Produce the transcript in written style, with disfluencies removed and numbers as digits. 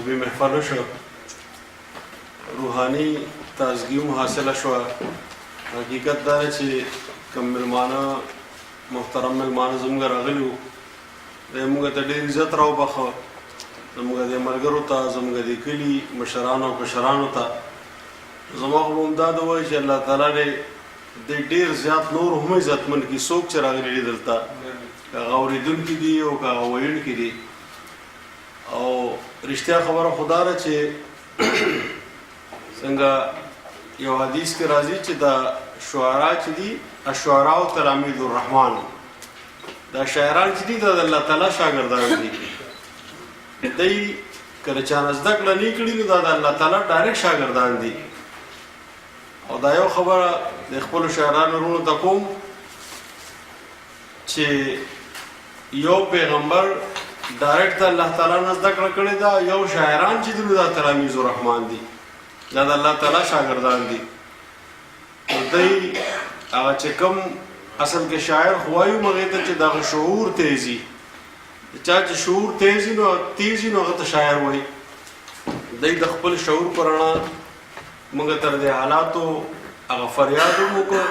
علمي محفل وشو، روحاني تازګي هم حاصله شوه. حقیقت دا دی چې کوم مېلمانه، محترم مېلمانه زموږ راغلي وو، دی موږ ته ډېر عزت راوبخښه، زموږ د ملګرو ته، زموږ د کلي مشرانو او کشرانو ته. زما خو به همدا د وایي چې الله تعالی دې دی ډېر زیات نور هم عزتمن کړي، څوک چې راغلي دي دلته، که هغه اورېدونکي دي او که هغه ویونکي دي. او رښتیا خبره خو دا ده چې څنګه یو حدیث کې راځي چې دا شعرا چې دي، الشعراء تلامید الرحمن، دا شاعران چې دي دا د الله تعالی شاګردان دي. دی کله چا نه زده کړه نه کړي نو دا د الله تعالی ډایرکټ شاګردان دي. او دا یو خبره د خپلو شاعرانو وروڼو ته کوم چې یو پیغمبر ډایرکټ د الله تعالی نه زده کړه کړې ده، یو شاعران چې دي نو دا تلاميذ الرحمن دي، دا د الله تعالی شاګردان دي. نو دی هغه چې کوم اصل کې شاعر خو وایو مغې ته چې دغه شعور تیزي، چا چې شعور تیزي نو تیزي نو هغه ته شاعر وایي. دی د خپل شعور په رڼا موږ تر دې حالاتو هغه فریاد هم وکړو.